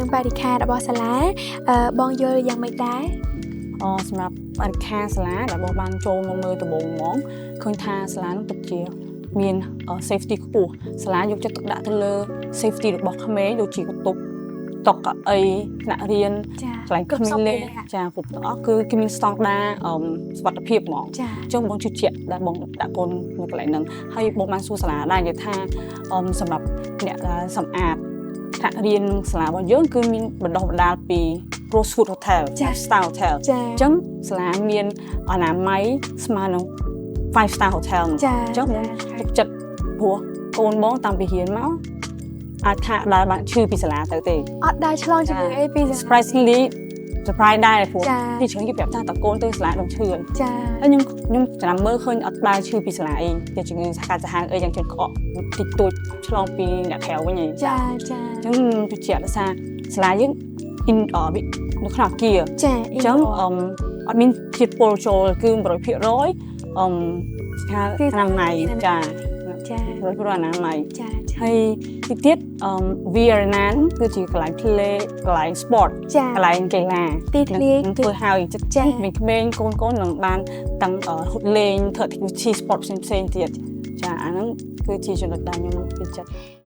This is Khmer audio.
នឹងបរិក្ខាររបស់សាលាបងយល់យ៉ាងម៉េចដែរ? សម្រាប់បរិក្ខារសាលាដែលបងបានចូលមកមើលដំបូងហ្មងឃើញថាសាលានោះពិតជាមាន safety ខ្ពស់សាលាយកចិត្តទុកដាក់ទៅលើ safety របស់ក្មេងដូចជាបន្ទប់តុកៅអីថ្នាក់រៀន កន្លែងក្មេងលេងចាគ្រប់ទាំងអស់គឺគេមានស្តង់ដារសុវត្ថិភាពហ្មង អញ្ចឹងបងជឿជាក់ដែលបងដាក់កូននៅកន្លែងហ្នឹងហើយបងបានសួរសាលាដែរនិយាយថាសម្រាប់អ្នកដែលសម្អាតថ្នាក់រៀនសាលារបស់យើងគឺមានបណ្ដុះបណ្ដាលពី Rosewood Hotel Star Hotel អញ្ចឹងសាលាមានអនាម័យស្មើនឹង 5 star hotel អញ្ចឹងបងទុកចិត្តព្រោះកូនបងតាំងពីរៀនមកអាចថាដែលបានឈឺពីសាលាទៅទេ អត់ដែលឆ្លងជំងឺអីពីសាលា Surprisingly surprise ដែរព្រោះពីច្រើនគេប្រាប់ថាតកូនទៅសាលាដឹងឈឺ ហើយខ្ញុំចំណាំមើលឃើញអត់ដែលឈឺពីសាលាអីជាជំងឺកាចសាហាវអីយ៉ាងច្រើនក្អកតិចតួចឆ្លងពីអ្នកក្រៅវិញឯង ចាចា អញ្ចឹងជឿជាក់ដោយសារសាលាយើង in នៅក្នុងអគារ អញ្ចឹងអត់មានជាតិពុលចូលគឺ100%ថាអនាម័យចា ចា 100%អនាម័យ ចា ហើយទីទៀតV Arena គឺជាកន្លែង play កន្លែង sport កន្លែងកីឡា ទីធ្លាយ ធ្វើហើយចិត្តក្មេងៗកូនកូននឹងបានទាំងហត់លេងធ្វើ activity sport ផ្សេងផ្សេងទៀតចាអាហ្នឹងគឺជាចំណុចដែលខ្ញុំពេញចិត្ត។